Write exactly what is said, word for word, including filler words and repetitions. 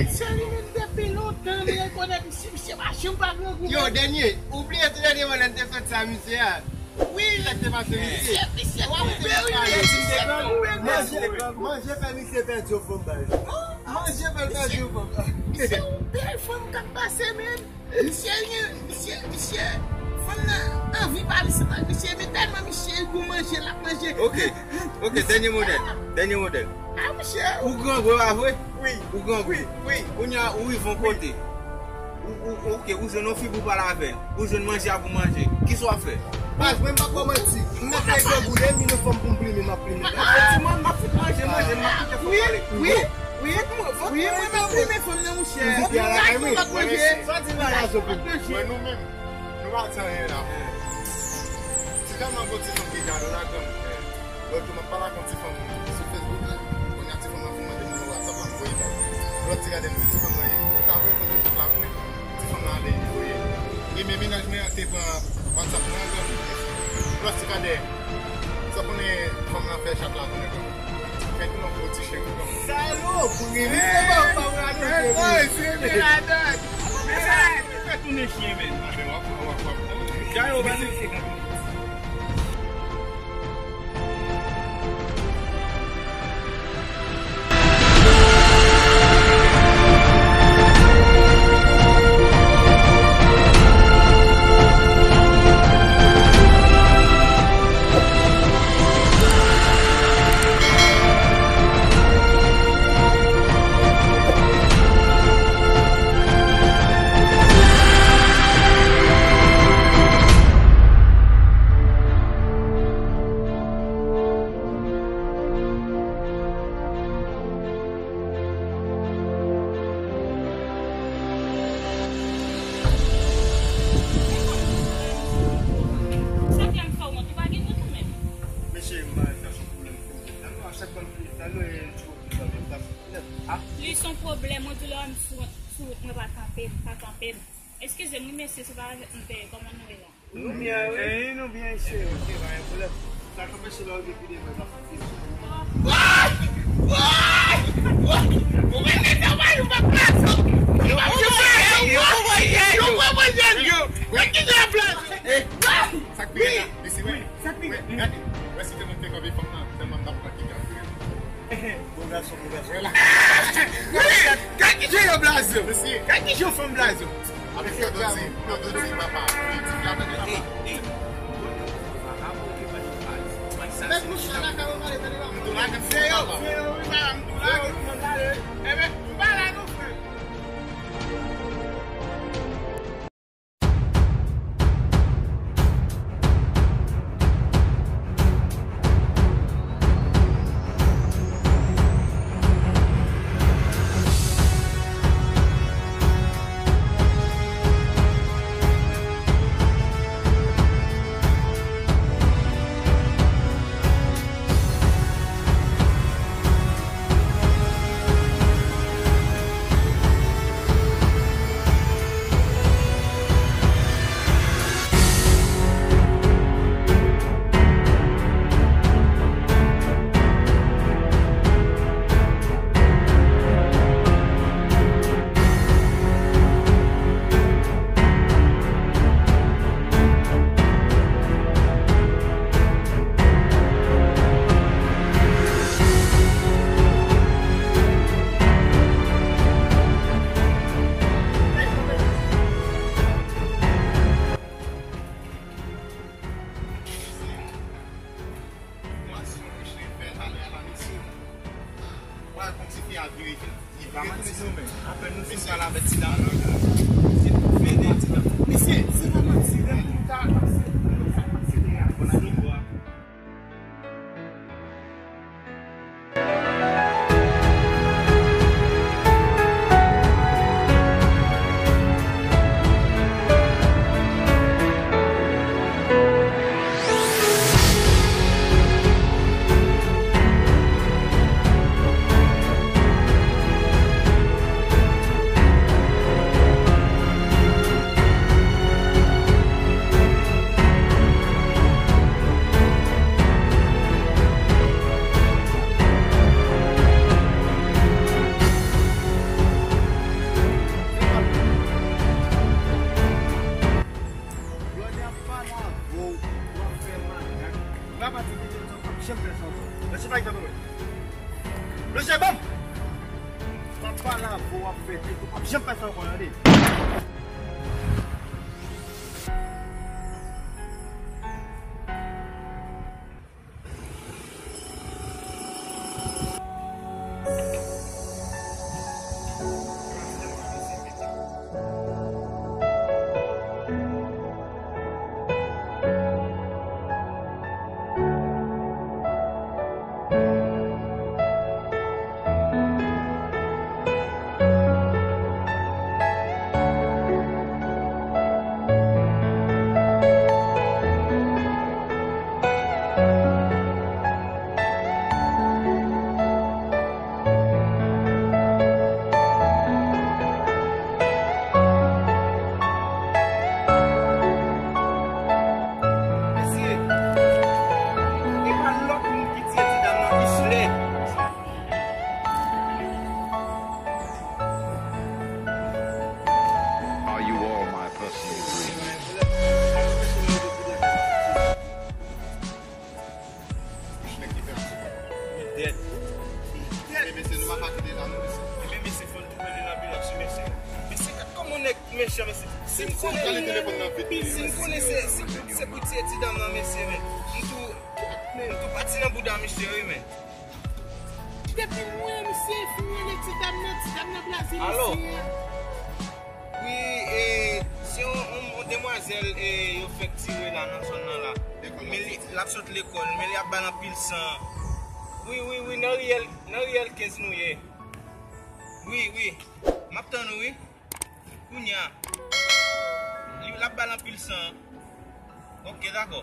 Misye li menm depi lontan, li rekonèt misye, misye pa janm pa grangou. Yo, Dènye, ou bliye tou dènye mwen lè n te fè sa misye a? Wi. Sa k te pase misye? Misye, misye koube, wi, misye koube, manje, manje fè misye pèdi yon fanm bay. Manje fè l pèdi yon fanm. Misye yon bèl fanm k ap pase, menm. Misye, misye, misye, fanm nan anvi pale seman misye, men tèlman misye gou manje, l ap manje. Ok, ok, dènye modèl, dènye modèl. Ah, misye. Ou grangou, pa vre? Wi. Ou grangou? Wi, wi. Kounye a, ou rive yon kote. Ou, ou, ok, ou jwenn yon fi pou pale avè l. Ou jwenn manje a pou manje. Kisa w ap fè? Baz, mwen m pa ko manti. M mèt al grangoule, m jwenn yon fanm pou m plimen, m ap plimen. Manje, manje, m ap kite fanm pale. Wi, wi. Wi, mwen menm plimen fanm nan, monchè. Mwen menm plimen fanm nan, monchè. Mwen nou menm, nou pa di anyen la. Ti Jan nan gon ti fanm ki gade la, granmoun. Lòt jou, m ap pale ak yon ti fanm sou Facebook la. Kounye a, ti fanm nan vin mande m nan WhatsApp la, m voye bay. Lòt ti gade m di ti fanm nan ye. Ou ka voye foto chat la pou mwen. Ti fanm nan ale, li voye. Ebyen, mennaj mwen an te pran WhatsApp mwen an, granmoun. Lòt ti gade. Sa konnen fanm nan fè chat la tounen granmoun. Fè tounen yon gwo ti chen tou granmoun. Salopri, misye ba w pa w radote, wi. Fè tounen chen, men. A, men w ap, w ap, w ap. Gayo, ba li. Sa fè m fè w wont, ou pa gen wont ou menm? Mesye, m pa chache pwoblèm. Talè a chak fwa m fini, talè a, e, ti wòl ki sa, m pa fè pwoblèm. Ah. Li se yon pwoblèm, mwen di w lè m sou, sou wout, mwen pa kanpe, m pa kanpe. Eskize m, wi, mesye, se pa avèk nou te ye, kòman nou ye la? Nou byen, wi. Eyi, nou byen, cheri. Ok, pa gen pwoblèm. Sa k anpeche lè w gen pide mwen pa fè pye sou mwen. Woy! Woy! Woy! Ou mete w bay ou pa blazo! Yo pran manje! Yo pran manje! Yo pran manje! Yo pran manje! Yo pran manje! Yo pran manje! Sa k pi rèd la, mesye, wè. Sa k pi rèd. Gade, wè si te mwen te kanpe fanm nan, tèlman m t ap pran kick ap vire. Bon gason, bon gason. Gad ki jan yo blaze yo. Gad ki jan fanm blaze yo. Apre fè doti, fè doti, papa. Li di la tande papa. Mèt mouch la lakay ou pale, tande papa. M tou la, se yo, se yo, wi, papa, m tou la, wi, m pale. Enben, m pa la non, frè. Ay, tande mwen. Mesye, ban m! Papa, la vo w ap fè tèt ou p ap janm fè sa ankò, tande. Mesye, e pa lòt moun ki tiye ti dam nan, Islè. Are you all my personal dreams? Li dèd. Li dèd. Men mesye, nou pa ka kite la non, mesye. Ebyen mesye, fò n tou rele lanbilans wi mesye. Mesye, gad kòman nèg mechan mesye. Si m konnen, si m konnen se, se pou, se pou tiye ti dam nan mesye, men m tou, m tou pati nan bouda misye wi men. Depi mwen, misye fin rele ti dam nan, ti dam nan blaze misye. Wi, e, se yon, yon, yon demwazèl, e, yo fèk tire la nan zòn nan la. Men li, l ap sot lekòl, men li ap ba l anpil san. Wi, wi, wi, nan riyèl, nan riyèl kenz nou ye. Wi, wi. M ap tann ou, wi. Kounye a. Li, l ap ba l anpil san. Ok, dakò.